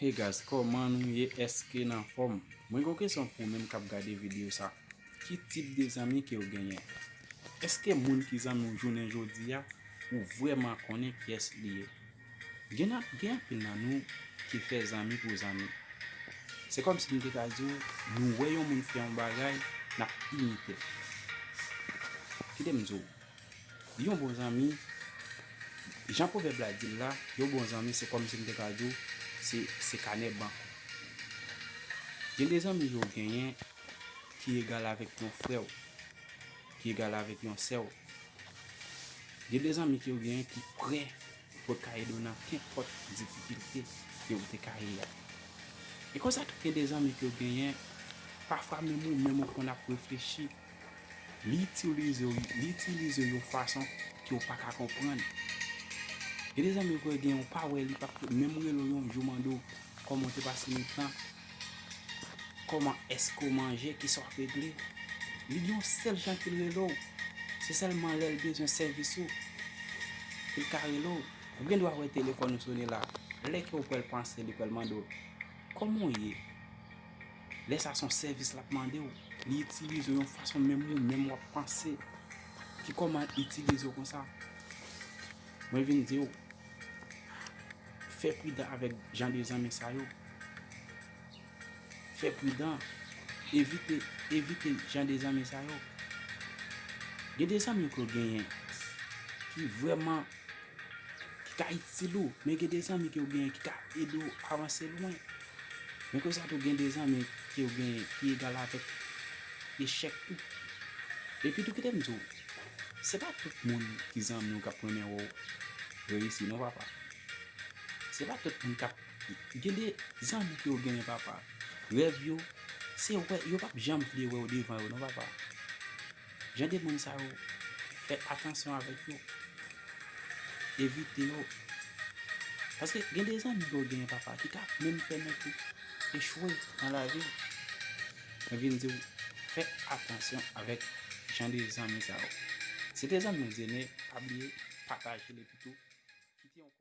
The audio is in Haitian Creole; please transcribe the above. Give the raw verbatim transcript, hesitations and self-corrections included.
Hey guys, kòman nou ye? Èske n anfòm? Mwen gen yon kesyon pou ou menm k ap gade videyo sa. Ki tip de zanmi ke w genyen? Èske moun ki zanmi w jounen jodi a, ou vrèman konnen kiyès li ye? Gen nan, gen anpil nan nou ki fè zanmi pou zanmi. Se kòmsi m te ka di w, nou wè yon moun fè yon bagay, n ap imite l. Kite m di w, yon bon zanmi, jan pwovèb la di l la, yon bon zanmi se kòmsi m te ka di w, se, se kanè bank ou. Gen de zanmi yo genyen ki egal avèk yon frè w, ki egal avèk yon sè w. Gen de zanmi ke w genyen ki prè pou yo ka ede w nan kenpòt difikilte ke w te ka ye a. E konsa tou gen de zanmi ke w genyen, pafwa menm ou menm ou konn ap reflechi, li itilize w, li itilize w yon fason ke w pa ka konprann. Gen de zanmi ke w genyen, ou pa wè li, p ap menm rele w yon jou mande w kòman w te pase nan tan. Kòman èske w manje? Kisa w ap regle? Li gen yon sèl jan ke l rele w. Se sèlman lè l bezwen sèvis ou ke l ka rele w. Ou gen dwa wè telefòn ou sone la. Lè ke w pral panse, li pral mande w, "Kòman w ye?" Lè sa se yon sèvis l ap mande w. Li itilize w yon fason menm ou menm w ap panse. Ki kòman l itilize w konsa? Mwen vin di w, fè pridan avèk jan de zanmi sa yo. Fè pridan. Evite, evite jan de zanmi sa yo. Gen de zanmi ke w genyen ki vrèman, ki ka itil ou, men gen de zanmi ke w genyen ki ka ede w avanse lwen. Men konsa tou gen de zanmi ke w genyen ki egal avèk echèk tou. Epi tou kite m di w, se pa tout moun ki zanmi w k ap renmen wè w reyisi non papa. Se pa tout moun k ap, gen de zanmi ke w genyen papa, rèv yo, se wè, yo p ap janm vle wè w devan yo non papa. Jan de moun sa yo, fè atansyon avèk yo. Evite yo. Paske gen de zanmi ke w genyen papa ki ka menm pèmèt ou echwe nan lavi w. Mwen vin di w, fè atansyon avèk jan de zanmi sa yo. Se te zanmi w Zene, pa bliye pataje l epi tou kite yon